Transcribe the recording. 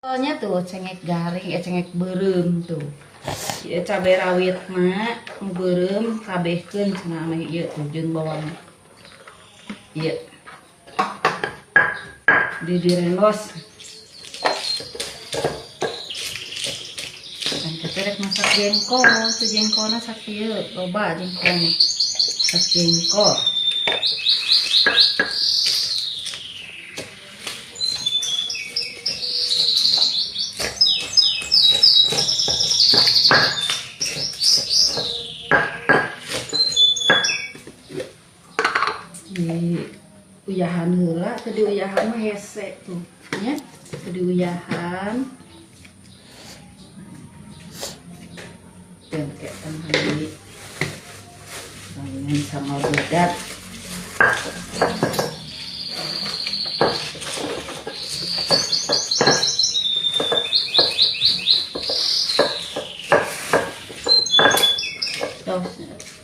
Soalnya tuh cengek garing, cengek beureum tuh. Ieu cabe rawit mah nu beureum kabehkeun cenah mah ieu tuh jeung bawang. Ieu. Di direndos. Kan kita rek masak jengkol, tuh jengkolna sakieu, loba jengkolna. Masak jengkol. Di uyahan heula, teu di uyahan mah hese tuh nya, teu di uyahan. Dan kayak tambahan di sama bedat. Tos